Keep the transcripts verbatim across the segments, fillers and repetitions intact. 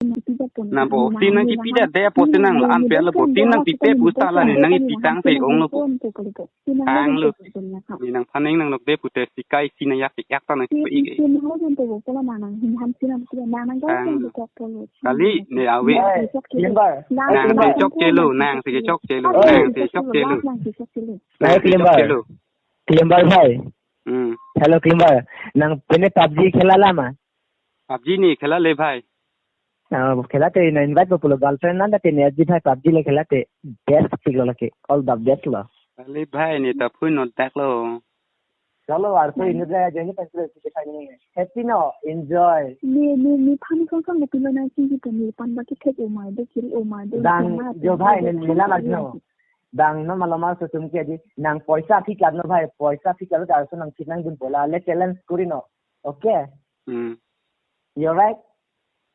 Nangpo, si nangkipi det apotsi nang la-an pe lo po, si nangpipe pu seta la ne nangkipi tangte onglo po. Tanglo. Ne nangphan ning nanglok det pute sikai si nangyak yak ta nangkipi ik. Tang. Kali ne ave. Hey, Klimbar. Nang si chokchelo, nang si chokchelo, nang si chokchelo. Hey, Klimbar. Klimbar bhai. Hmm. Hello, Klimbar. Nang pine PUBG khela lama? PUBG ne khela le bhai. Ah, khela te na invite po pulo girlfriend nang te ne aji bhai PUBG le khela te best thik lo lake. All the best lo. Ale bhai ne ta phui not dak lo. Chalo, arso inut gaya jani pen sila sike thani. Happy no, enjoy. Ne ne ne phan song song ne pilo na chingki pu ne pan ba ke thek umai de kiri umai de. Dang jo bhai ne ne la lagno. Dang no malomar so tum ke di nang poisa aphi klar no bhai, poisa aphi klar ta arso nang thik nangdun pola le challenge kuri no. Okay? Hmm. You're right?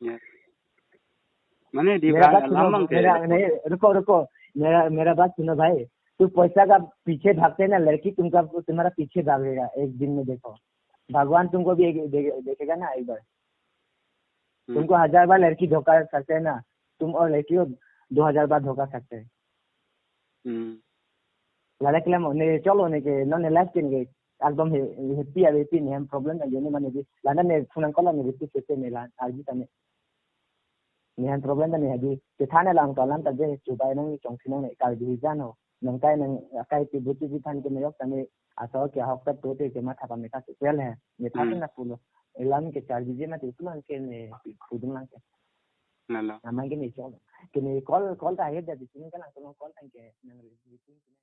Yes. Mane di मेरा bhai बात सुनो, alam mang ke. मेरा, नहीं, रुको, रुको। मेरा, मेरा बात सुनो भाई। तू पैसा का पीछे भागते ना, लड़की तुमका, तुम्हारा पीछे भागेगा एक दिन में, देखो। भगवान तुमको भी एक, दे-, देखेगा ना एक बार। Hmm. तुमको हजार बार लड़की धोखा कर सकते हैं ना, तुम और लड़की को दो हजार बार धोखा सकते हैं। Hmm. Lale klem ne cholo ne ke non ne life ke ne ke ekdom he happy ave happy ne hem problem na jeni mane di lana ne phunang kola ne happy se ne la arji ta ne ne hem problem ta ne haji ke thane lang to alam ta je chubai nang chong sinang ne kar di jano nang kai nang kai ti buti di than ke ne yok ta ne aso ke hok ta to te ke matha pa me ka se kel he ne tha Hmm. na pulo elam ke charge je mati pulo ke ne pudung lang ke Lalo. Amang ke ne cholo ke ne call call ta he da di sini ka lang to call tang ke nang re-